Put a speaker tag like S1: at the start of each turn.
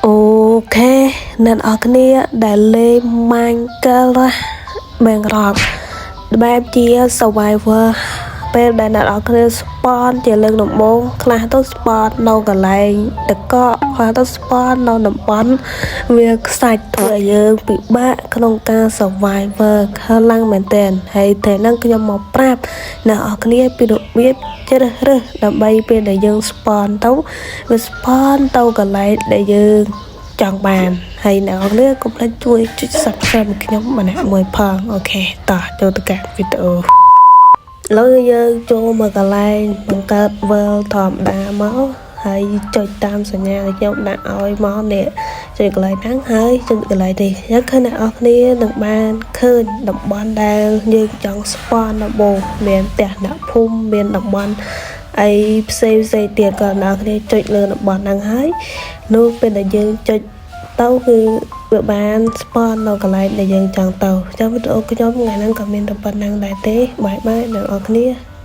S1: OK អ្នកនរគ្នាដែលលេង Minecraft Bedrock បែបជា Survivor ពេលដែលអ្នកនរគ្នា spawn ជាលើកដំបូងខ្លះទៅ spawn នៅកន្លែងតកកខ្លះទៅ spawn នៅតំបន់វាខ្សាច់ធ្វើឲ្យយើងពិបាកក្នុងការ survivor ខ្លាំងមែនទែនហើយតែហ្នឹងខ្ញុំមកប្រាប់អ្នកនរគ្នាពីរបៀបជ្រើសរើសដើម្បីពេលដែលយើង spawn ទៅវា spawn ទៅកន្លែងដែលយើងចង់បានហើយអ្នកនរគ្នាកុំភ្លេចជួយចុច Subscribe ឲ្យខ្ញុំម្នាក់មួយផង OK តោះចូលទៅកាន់វីដេអូ ឥឡូវយើងចូលមកកន្លែងបង្កើត world ធម្មតាមកហើយចុចតាមសញ្ញាដែលខ្ញុំដាក់ឲ្យមកនេះចុចកន្លែងហ្នឹងហើយចុចកន្លែងនេះយើងឃើញអ្នកនរគ្នានឹងបានឃើញតំបន់ដែលយើងចង់ spawn ដំបូងមានផ្ទះអ្នកភូមិមានតំបន់អីផ្សេងផ្សេងទៀតក៏អ្នកនរគ្នាចុចលើតំបន់ហ្នឹងហើយនោះពេលដែលយើងចុចទៅគឺវាបាន spawn នៅកន្លែងដែលយើងចង់ទៅចាំវីដេអូខ្ញុំថ្ងៃហ្នឹងក៏មានតែប៉ុណ្្នឹងដែរទេbye bye អ្នកនរគ្នា។